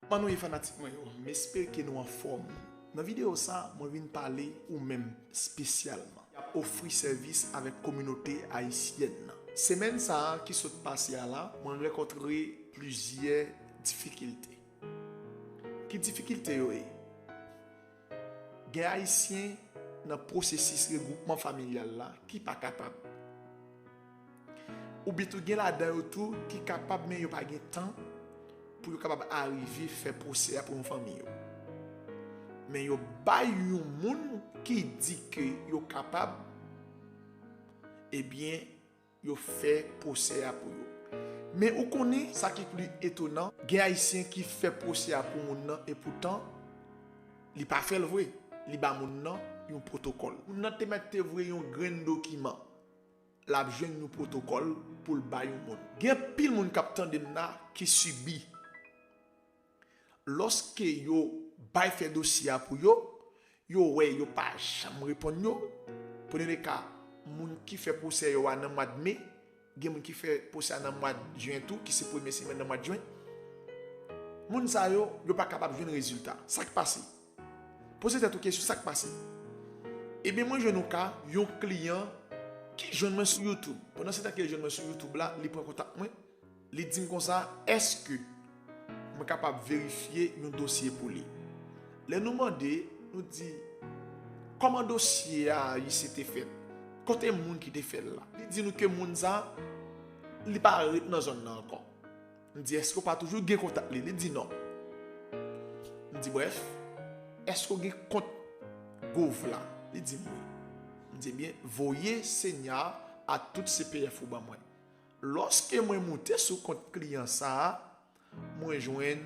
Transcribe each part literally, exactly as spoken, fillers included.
Kòman nou ye fanatik mwen yo? M espere ke nou anfòm. Nan videyo sa, mwen vin pale ou menm espesyalman k ap ofri sèvis avèk kominote ayisyèn nan. Semèn sa a ki sot pase a la, mwen rankontre plizyè difikilte. Ki difikilte yo ye? Gen Ayisyen nan pwosesis regwoupman familyal la ki pa kapab. Oubyen tou gen ladan yo tou ki kapab men yo pa gen tan pou yo kapab arive fè pwosè a pou yon fanmi yo. Men yo bay yon moun ki di ke yo kapab, ebyen, yo fè pwosè a pou yo. Men ou konnen sa ki pli etonan, gen Ayisyen ki fè pwosè a pou moun nan, epoutan, li pa fè l vre. Li ba moun nan yon pwotokòl. Moun nan te mèt te voye yon grenn dokiman. L ap jwenn yon pwotokòl pou l ba yon moun. Gen anpil moun k ap tande m la ki sibi. Lòske yo bay fè dosye a pou yo, yo wè yo pa janm reponn yo. Premye ka, moun ki fè pwosè yo a nan mwa de me, gen moun ki fè pwosè a nan mwa de jen tou, ki se premye semèn nan mwa de jen. Moun sa yo, yo pa kapab jwenn rezilta. Sa k pase? Poze tèt ou kesyon, sa k pase? Ebyen, mwen jwenn yon ka, yon kliyan ki jwenn mwen sou YouTube. Pandan se tan ke l jwenn mwen sou YouTube la, li pran kontak mwen. Li di m konsa, èske mwen kapab verifye yon dosye pou li? Lè nou mande, nou di, kòman dosye a isi te fèt? Kote moun ki te fè l la? Li di nou ke moun sa, li pa ret nan zòn nan ankò. M di, èske w pa toujou gen kontak li? Li di non. M di, brèf, èske w gen kont Gov la? Li di m wi. M di, ebyen, voye siy a tout C P F ou ban mwen. Lòske mwen moute sou kont kliyan sa a, mwen jwenn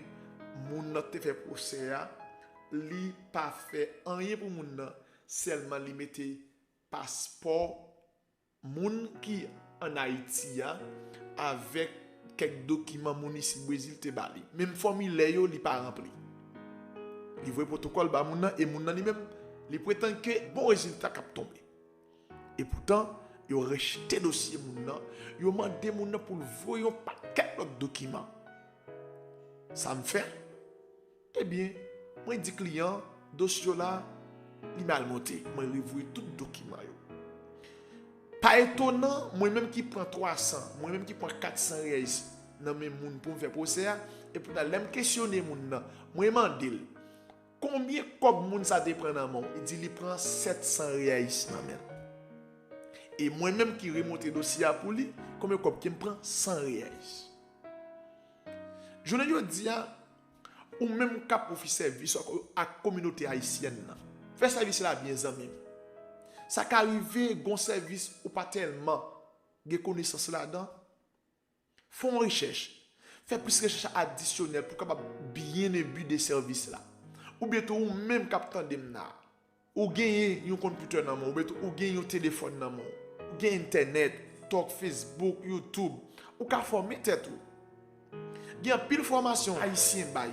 moun nan te fè pwosè a, li pa fè anyen pou moun nan, sèlman li mete paspò moun ki ann Ayiti a avèk kèk dokiman moun isi Brezil te ba li. Menm fòmilè yo, li pa ranpli. Li voye pwotokòl ba moun nan, e moun nan li menm, li pretann ke bon rezilta k ap tonbe. Epoutan, yo rejte dosye moun nan, yo mande moun nan pou l voye yon pakèt lòt dokiman. Sa m fè? Ebyen, mwen di kliyan, dosye w la, li mal monte. Mwen revoye tout dokiman yo. Pa etonan, mwen menm ki pran twa san, mwen menm ki pran kat san reyèl nan men moun pou m fè pwosè a, epoutan lè m kesyone moun nan, mwen mande l, konbyen kòb moun sa te pran nan men w? Li di li pran sèt san reyèl nan men l. E mwen menm ki remonte dosye a pou li, konbyen kòb ke m pran? San reyèl. Jounen jodi a, ou menm k ap ofri sèvis ak kominote ayisyèn nan, fè sèvis la byen, zanmi m. Sa ka rive gon sèvis ou pa tèlman gen konesans ladan, fè yon rechèch. Fè plis rechèch adisyonèl pou w kapab byen ebide sèvis la. Oubyen tou ou menm k ap tande m la, ou genyen yon konpitè nan men w, oubyen tou ou genyen yon telefòn nan men w, ou gen entènèt, TikTok, Facebook, YouTube, ou ka fòme tèt ou. Gen anpil fòmasyon Ayisyen bay.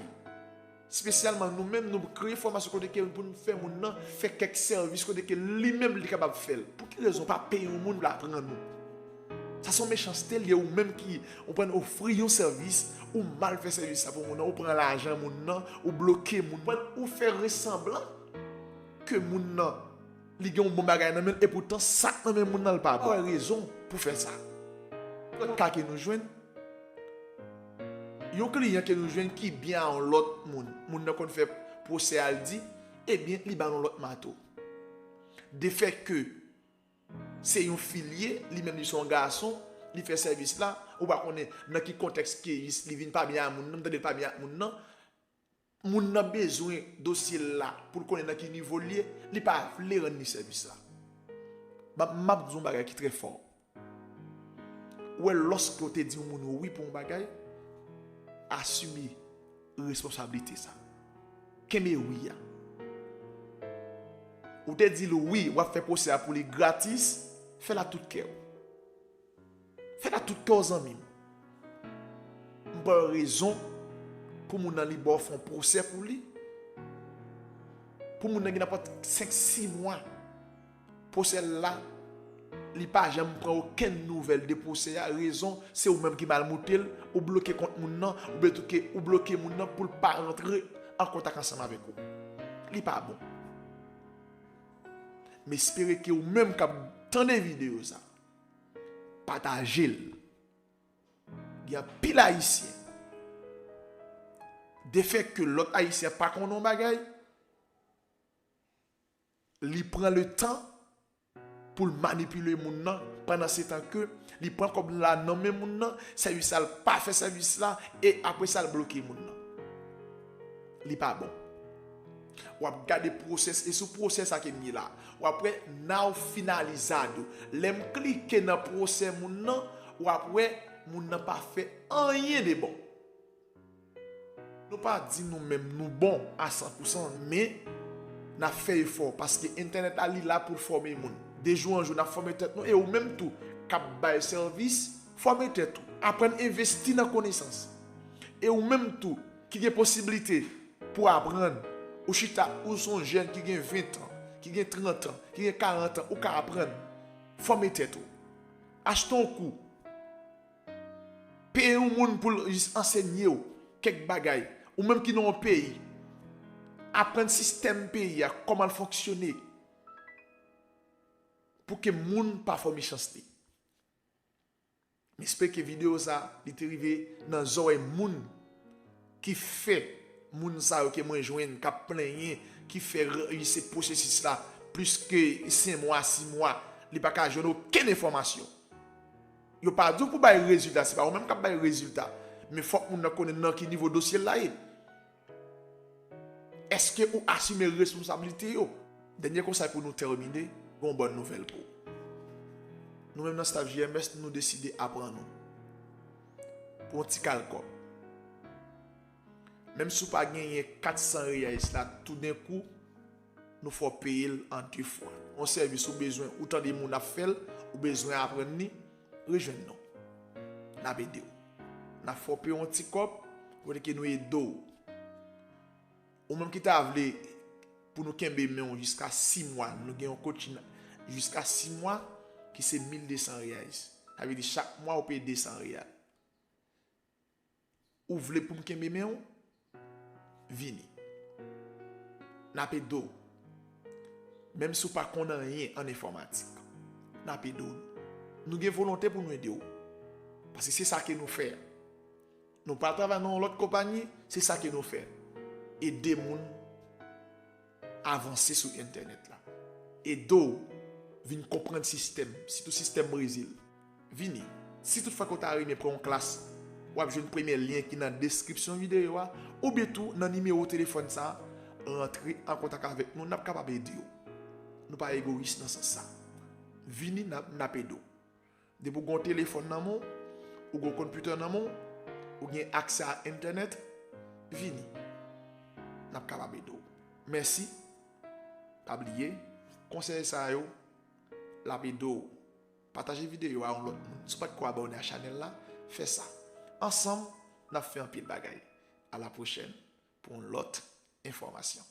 Espesyalman nou menm, nou kreye fòmasyon kote ke pou n fè moun nan fè kèk sèvis kote ke li menm li kapab fè l. Pou ki rezon pa peye yon moun pou l aprann ou? Sa se yon mechanste l ye, ou menm ki ou pran ofri yon sèvis, ou mal fè sèvis sa pou moun nan, ou pran lajan moun nan, ou bloke moun nan, ou fè resanblan ke moun nan li gen yon bon bagay nan men l, epoutan sa k nan men moun nan l pa bon. Pa wè rezon pou fè sa. Lòt ka ke nou jwenn, yon kliyan ke nou jwenn ki byen a yon lòt moun, moun nan konn fè pwosè a, l di, ebyen, li ba l yon lòt mato. Defèt ke se yon fi l ye, li menm li se yon gason, li fè sèvis la, ou pa konnen nan ki kontèks ke li vin pa byen a moun nan, m tande l pa byen ak moun nan, moun nan bezwen dosye l la pou l konnen nan ki nivo l ye, li pa vle rann li sèvis la. M ap, m ap di yon bagay ki trè fò. Ou wè, lòske w te di yon moun wi pou yon bagay, asime responsablite sa. Kenbe wi a. Ou te di l wi, w ap fè pwosè a pou li gratis, fè l ak tout kè w. Fè l ak tout kè w, zanmi m. M pa wè rezon pou moun nan li ba w fè yon pwosè pou li. Pou moun nan gen nenpòt senk, sis mwa. Pwosè l la, Li pa janm pran okenn nouvèl de pwosè a. Rezon, se ou menm ki mal moute l, ou bloke kont moun nan, oubyen tou ke ou bloke moun nan pou l pa rantre an kontak ansanm avèk ou. Li pa bon. M espere ke ou menm k ap tande videyo sa, pataje l. Gen anpil Ayisyen, defèt ke lòt Ayisyen pa konnen yon bagay, li pran letan pou l manipile moun nan, pandan se tan ke li pran kòb la nan men moun nan, sèvis la, l pa fè sèvis la, e apre sa, l bloke moun nan. Li pa bon. W ap gade pwosè, e sou pwosè sa ke m ye la. W ap wè now finalizado. Lè m klike nan pwosè moun nan, w ap wè moun nan pa fè anyen de bon. Nou pa di nou menm nou bon a san pou san, men n ap fè efò, paske entènèt la, li la pou l fòme moun. De jou an jou, n ap fòme tèt nou, e ou menm tou, k ap bay sèvis, fòme tèt ou. Aprann envesti nan konesans. E ou menm tou, ki gen posiblite pou aprann, ou chita, ou se yon jèn ki gen ven tan, ki gen trant an, ki gen karant an, ou ka aprann, fòme tèt ou. Achte yon kou, peye yon moun pou l jis ansenye w kèk bagay. Ou menm ki nan yon peyi, aprann sistèm peyi a, kòman l fonksyone, pou ke moun pa fè w mechanste. M espere ke videyo sa, li te rive nan zòrèy moun ki fè moun sa yo ke mwen jwenn, k ap plenyen, ki fè r-, se pwosesis la plis ke senk mwa, sis mwa, li pa ka jwenn okenn enfòmasyon. Yo pa di w pou bay rezilta, se pa ou menm k ap bay rezilta. Men fòk moun nan konnen nan ki nivo dosye l la ye. Èske ou asime responsablite yo? Dènye konsèy pou nou tèmine, gen yon bòn nouvèl pou ou. Nou menm nan staff J M S, nou deside aprann ou pou yon ti kal kòb. Menm si w pa genyen kat san reais la, toudenkou, nou fè w peye l an de fwa. Yon sèvis ou bezwen, ou tande moun ap fè l, ou bezwen aprann li, rejwenn nou. N ap ede w. N ap fè w peye yon ti kòb, kote ke nou ede w. Ou menm ki ta vle pou nou kenbe men w jiska sis mwa, nou gen yon coaching jiska sis mwa ki se mil de san reais. Sa vle di chak mwa ou peye de san real. Ou vle pou m kenbe men w? Vini. N ap ede w. Menm si w pa konn anyen an enfòmatik, n ap ede w. Nou gen volonte pou nou ede w. Paske se sa ke nou fè. Nou pa travay nan yon lòt konpayi, se sa ke nou fè. Ede moun avanse sou entènèt la. Ede w vin konprann sistèm, sitou sistèm Brezil. Vini. Si toutfwa ke w ta renmen pran yon klas, w ap jwenn premye lyen ki nan deskripsyon videyo a, oubyen tou nan nimewo telefòn sa a, rantre an kontak avèk nou, n ap kapab ede w. Nou pa egoyis nan sans sa. Vini, n ap, n ap ede w. Depi w gen yon telefòn nan men w, ou gen yon konpitè nan men w, ou gen aksè a entènèt, vini. N ap kapab ede w. Mèsi. Pa bliye, konsèy sa yo, l ap ede w. Pataje videyo a yon lòt moun. Si w pa t ko abòne a chanèl la, fè sa. Ansanm, n ap fè anpil bagay. A la pwochèn pou yon lòt enfòmasyon.